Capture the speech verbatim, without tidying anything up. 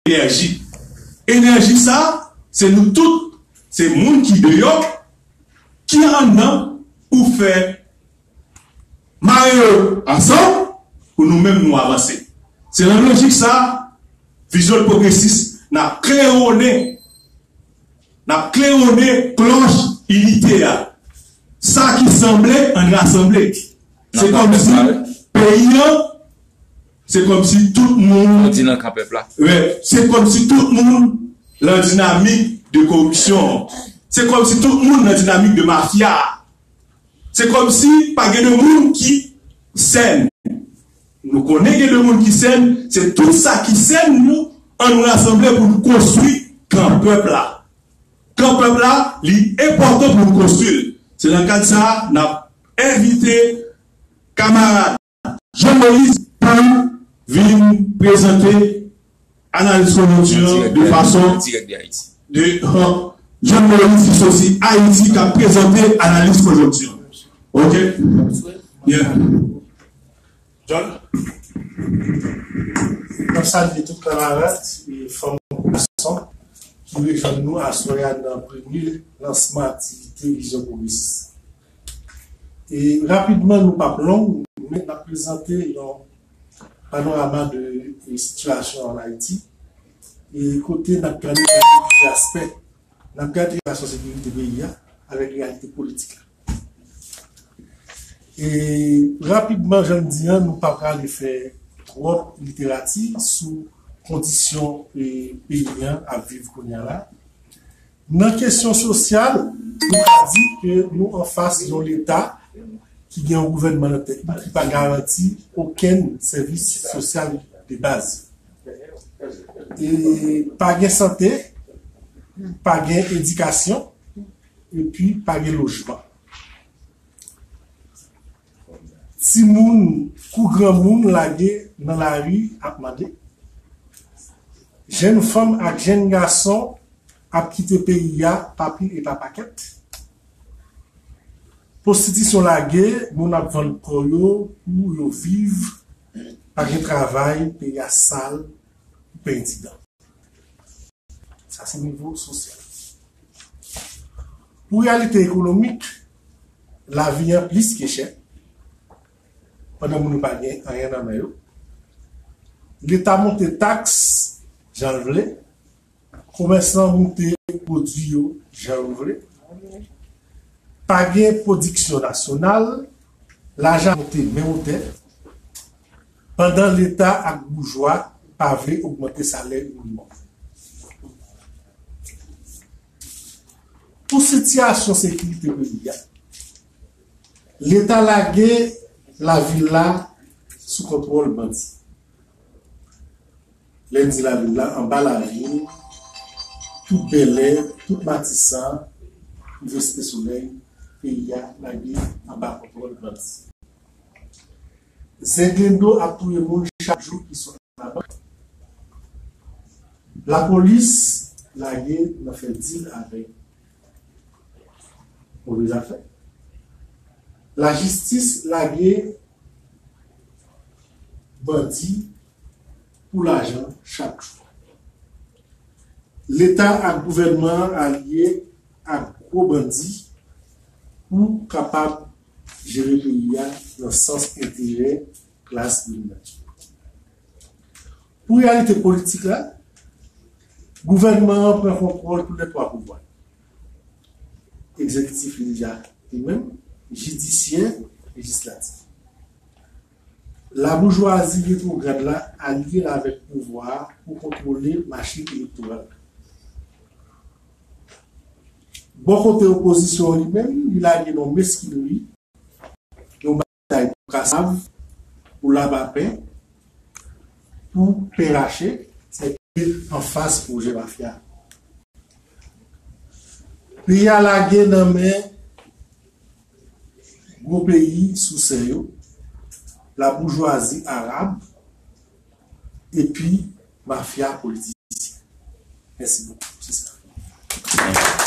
enèji. Enèji sa, se nou tout, se moun ki deyò, ki anndan, pou fè mare yo ansanm pou nou menm nou avanse. Se nan lojik sa, Vizyon Pwogresis, n ap klewonnen, n ap klewonnen klòch inite a. Sa ki sanble, ann rasanble. Se kòmsi peyi an, se kòmsi tout moun. Ann di nan kan pèp la. Wi, se kòmsi tout moun nan dinamik de koripsyon. Se kòmsi tout moun nan dinamik de mafya. Se kòmsi pa gen de moun ki sèn. Nou konnen gen de moun ki sèn, se tout sa ki sèn nou, ann nou rasanble pou nou konstwi kan pèp la. Kan pèp la, li enpòtan pou nou konstwi l. Se nan kad sa a, n ap envite kamarad Jean Moïse pou vin prezante analiz konjonkti an de fason de, Jean Moïse ki soti Ayiti k ap prezante analiz konjonkti an. Ok? Yeah. John? M ap salye tout kamarad, e fanm kou gason, ki rejwenn nou aswè a nan premye lansman aktivite Vizyon Pwogresis. E rapidman, nou p ap long, men n ap prezante yon panorama de, e, sitiyasyon ann Ayiti. E kote n ap gade plizyè aspè. N ap gade relasyon sekirite peyi a avèk reyalite politik la. E rapidman, jan m di an, nou pa prale fè twòp literati sou kondisyon, e, peyi an ap viv kounye a la. Nan kesyon sosyal, nou ka di ke nou anfas yon Leta ki gen yon gouvènman nan tèt li ki pa garanti okenn sèvis sosyal de baz. E pa gen sante, pa gen edikasyon, epi pa gen lojman. Timoun kou granmoun lage nan lari ap mande. Jenn fanm ak jenn gason ap kite peyi a pa pil e pa pakèt. Pwostitisyon lage, moun ap vann kò yo pou yo viv, pa gen travay, peyi a sal, pen didan. Sa se nivo sosyal. Pou reyalite ekonomik, lavi an plis ke chè, pandan moun yo pa gen anyen nan men yo. Leta monte taks jan l vle, komèsan moute pwodui yo jan yo vle. Pa gen pwodiksyon nasyonal, lajan moute men wotè, pandan Leta ak boujwa pa vle ogmante salè minimòm. Pou sitiyasyon sekirite peyi a, Leta lage lavil la sou kontwòl bandi. Lè n di lavil la, anba lavil, tout Bèlè, tout Matisan, Inivèsite Solèy, peyi a lage anba kontwòl bandi. Zenglendo ap touye moun chak jou ki sot nan bank. Lapolis lage nan fè dil avèk move zafè. Lajistis lage bandi pou lajan chak jou. Leta ak gouvènman an alye ak gwo bandi pou kapab jere peyi a nan sans enterè klas dominant yo. Pou reyalite politik la, gouvènman an pran kontwòl tout lè twa pouvwa. Egzekitif li deja li menm, jidisyè, lejislatif. Laboujwazi retwograd la alye l avèk pouvwa a pou kontwole machin elektoral la. Bò kote opozisyon an li menm, li lage nan meskinri, yon batay pou kasav, pou labapen, pou pen rache, se anfas pwojè mafya. Peyi a lage nan men gwo peyi sousè yo, laboujwazi arab, epi mafya politisyen. Mèsi bokou. Se sa.